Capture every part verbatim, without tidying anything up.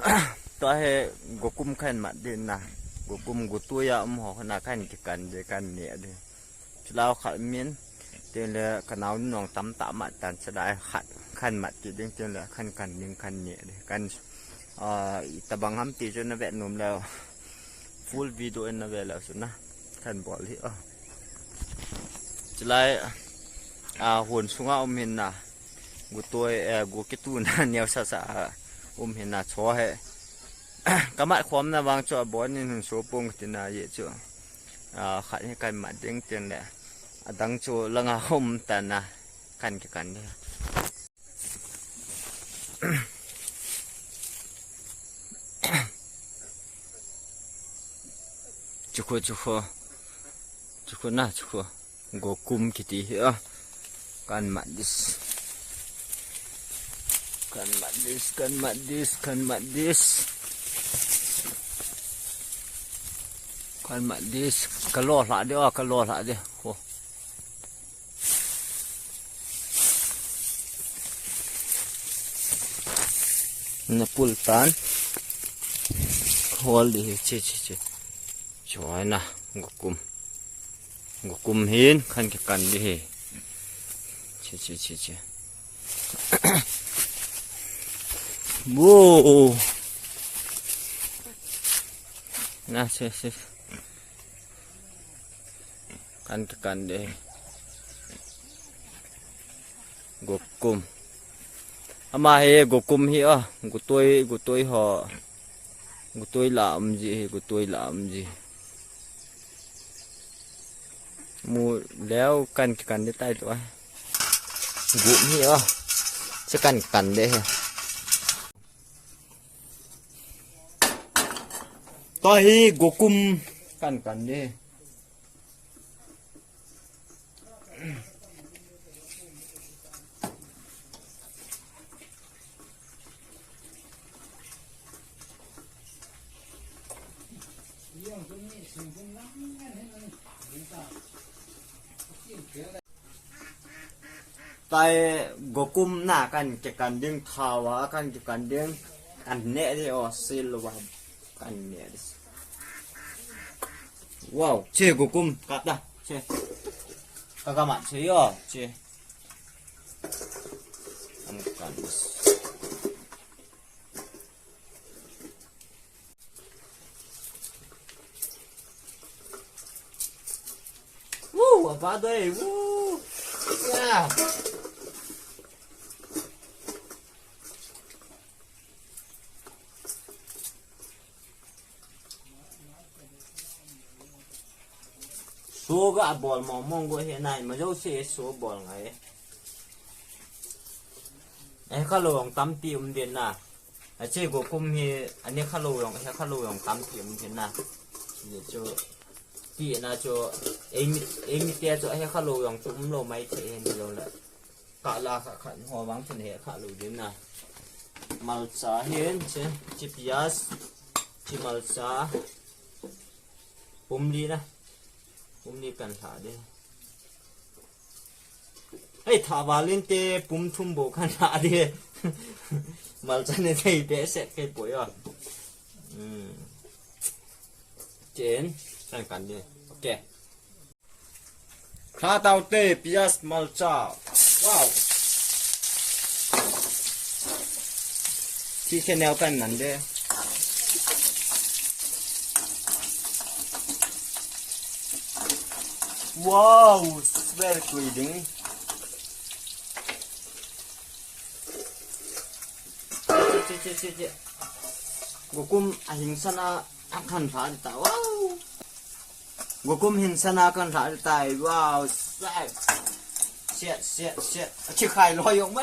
Tua hi gokum kahin mat ding na. Gokum gotui a um ho na kahin kikan ding, kahin neh ding. Chulai khat min, tin le ka nao nong tam ta mat tan chulai khat kahin mat ti ding, tin le kahin kan ding, kahin neh ding. Kahin, ah, itabang ham ti chu na ve nom leu. Full video in na ve leu chu na. Kahin bol hi, ah. Chulai, ah, hon sunga um hin na. Gotui, eh, go kitu na neo sa sa, ah, um hin na cho he. Ka mat khom na vang chu abon in hun so pong ti na ye chu. Ah, khat hi kahin mat ding tin le. Adang chu langa um ta na kahin kikan ding. Chukhu, chukhu. Chukhu na, chukhu. Gokum kiti hi a. Kahin mat ding. Kahin mat ding, kahin mat ding, kahin mat ding. Kahin mat ding. Ka lo hla ding, a, ka lo hla ding. Ho. Na pul tan. Hol ding hi, chi, chi, chi. Choi na, gokum. Gokum hin, kahin kikan ding hi. Chi, chi, chi, chi. Wo. Na, chi, chi. Kahin kikan ding. Gokum. Ama hi gokum hi a, gotui, gotui ho. Gotui la um ji hi, gotui la um ji. Mu leu kahin kikan ding tai tua. Gokum hi a. Chu kahin kan ding hi. Tua hi gokum kahin kan ding. Tua hi gokum na kahin kikan ding, thao a kahin kikan ding, kahin neh ding, o, sil lo ba, kahin neh ding. Wow, chi gokum, kata, chi. Ka kamat chi yo, chi. Kahin kan ding. Woo, apa tu, eh? Woo. Ya. So ga bol mong mong go he nai, ma jo se so bol ngai. Eh, ka lo ong tampi um den na. Ache gokum hi, ane kha lo jong, he kha lo jong tampi um thei na. Ye chu, ti na chu, eimi, eimi te chu, he kha lo jong chu um lo mai thei hen lo la. Ka la kha khan ho vang chun he kha lo din na. Malcha hin, che, che pias, che malcha. Pum li na. Pum li kan hla de. Hei, tha valin te pum thum bou kan hla de. Malcha ne thei behseh kei poi a. Hmm. Chen, kan kan de. Okay. Hla tau te, pias, malcha. Wow. Thi khe neo kan nan de. Wow, smell kui ding. Che, che, che, che, che. Gokum ahing sana akhan pha ta. Wow. Gokum hin sana kan hla tai. Wow, sai. Siat, siat, siat. Achi khai lo yong ma.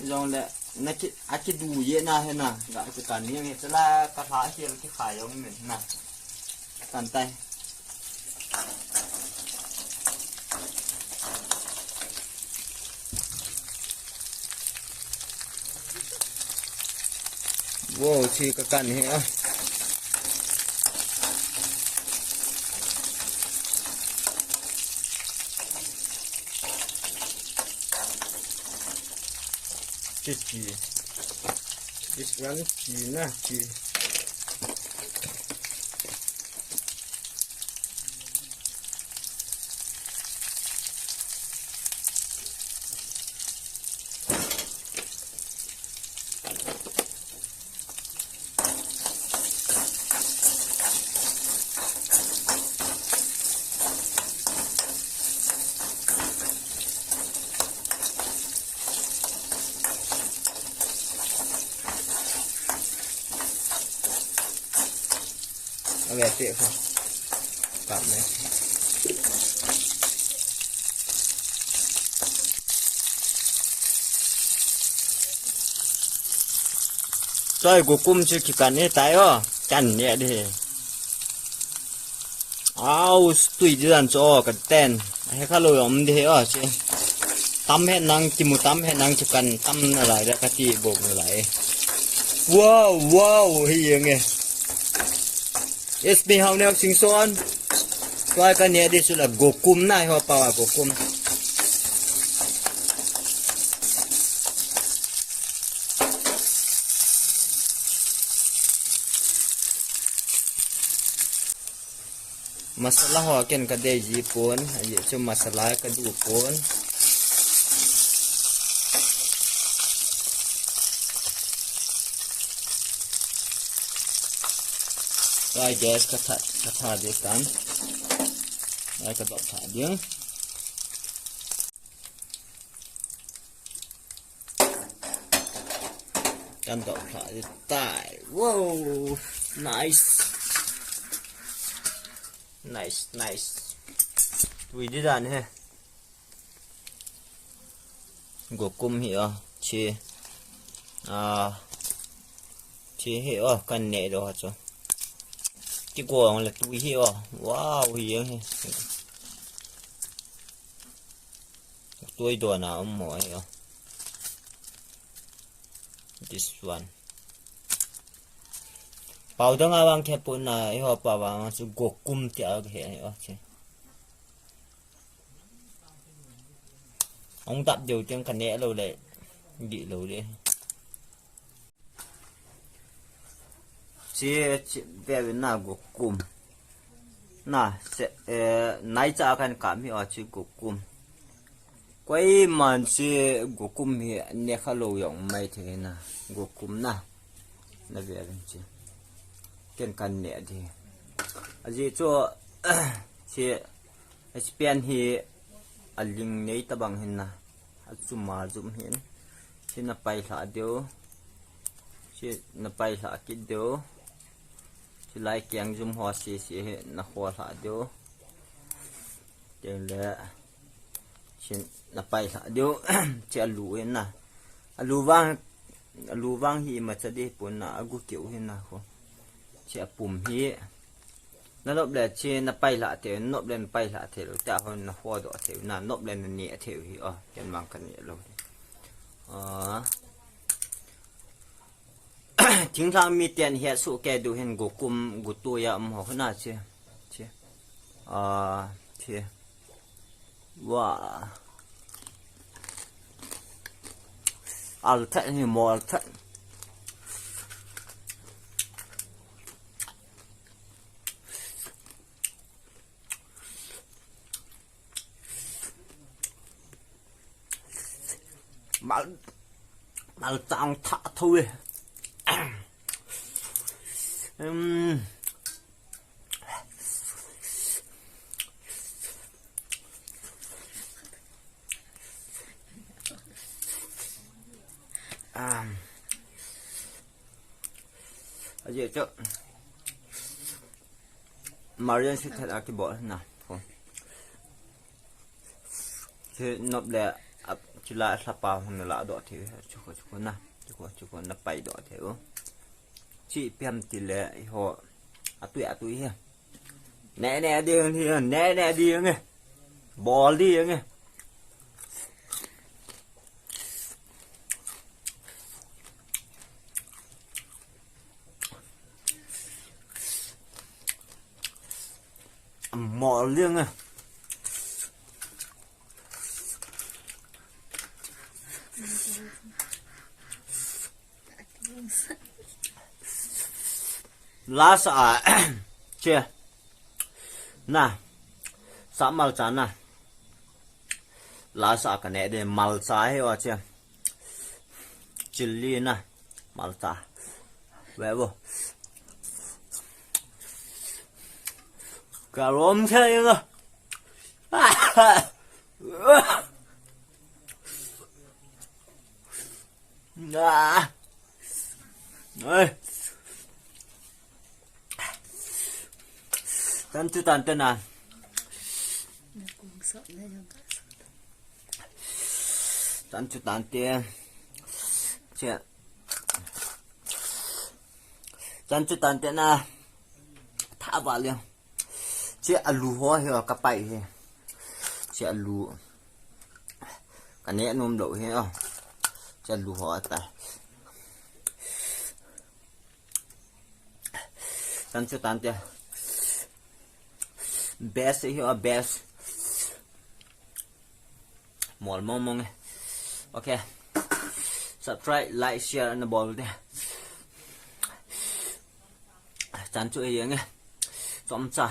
Jong le, na ki, aki du ye na he na. Ga ki kan ni nge chala ka hla hi ki khai yong min na. Kan tai. Wow, chi ka kan hi a. Chi chi. This one chi na chi. Ave te kho. Kap ne. Choi, gokum chu kikan ne tai o. Kan ne de. Au, tui di dan chu o, ka ten. He kha lo om de he o, che. Tam he nang, kimu tam he nang, kikan tam na lai da, ka ti bok na lai. Wow, wow, hi yang e. Yes, mi hau ne sing son. Tua ka ne di chu la gokum na ho pa wa gokum. Masala ho ken ka dei ji pon, aji chu masala ka du pon. Ai gas ka tha, ka tha de tan. Ai ka dok tha ding. Kan dok tha de tai. Wow, nice. Nice, nice. Tui di dan he. Gokum hi o, chi. A, chi hi o, kan ne do ha chu. Ki gong le tui hi o. Wow, hi yang hi. Tui do na um mo hi o. This one. Pau dang a vang khe pun na, i ho pa vang chu gokum ti a khe o chi. Ong tap deu tiang ka ne lo le, di lo le. Chi, chi, ve ve na gokum. Na, se, eh, nai cha kan ka mi o chi gokum. Koiman chi gokum hi ne kha lo jong mai thei na. Gokum na. Na ve ve chi. Ken kan ne di. Aji chu, chi, H P N hi a ling nei ta bang hin na. A chuma zum hin. Chi na pai hla deu. Chi na pai hla kit deu. Chi lai kiang zum ho si si hi na ho hla deu. Teng le. Chi na pai hla deu. Chi a lu hin na. A lu vang, a lu vang hi ma cha di pun na a gu kiu hin na ho. Chi a pum hi. Na nop le chi na pai hla thei, nop le na pai hla thei lo, ta ho na ho do thei, na nop le na ne thei hi, o, ken mang ka ne lo. A. Thingthang mi ten he su ke du hin gokum gu tu ya um ho na chi. Chi. A, chi. Wa. Al tha ni mo al tha. Mal, mal tang tha tho e. Um. Um. Aje cho. Marian si that aki bol na. Ko. Chi nop le ap, chi la sa pa hon la do thi. Chu ko, chu ko na. Chu ko, chu ko na pai do thi o. Chi piam ti le i ho. Atui, atui he. Ne, ne, di, di, ne, ne, di, nge. Bol di, nge. Mol liang a. Lasa a, che. Na. Sa malcha na. Lasa a kane de malcha he wa che. Chilli na. Malcha. Ve vo. Karom che na. Ah. Ai. Tan chu tan te na. Tan chu tan te. Che. Tan chu tan te na. Tha va le. Che alu ho he ka pai he. Che alu. Ka ne nom lo he. Che alu ho ta. Tan chu tan te. Best hi a best. Mol mong mong e. Okay. Subscribe, like, share na bol te. Chan chu e yang e. Chomcha.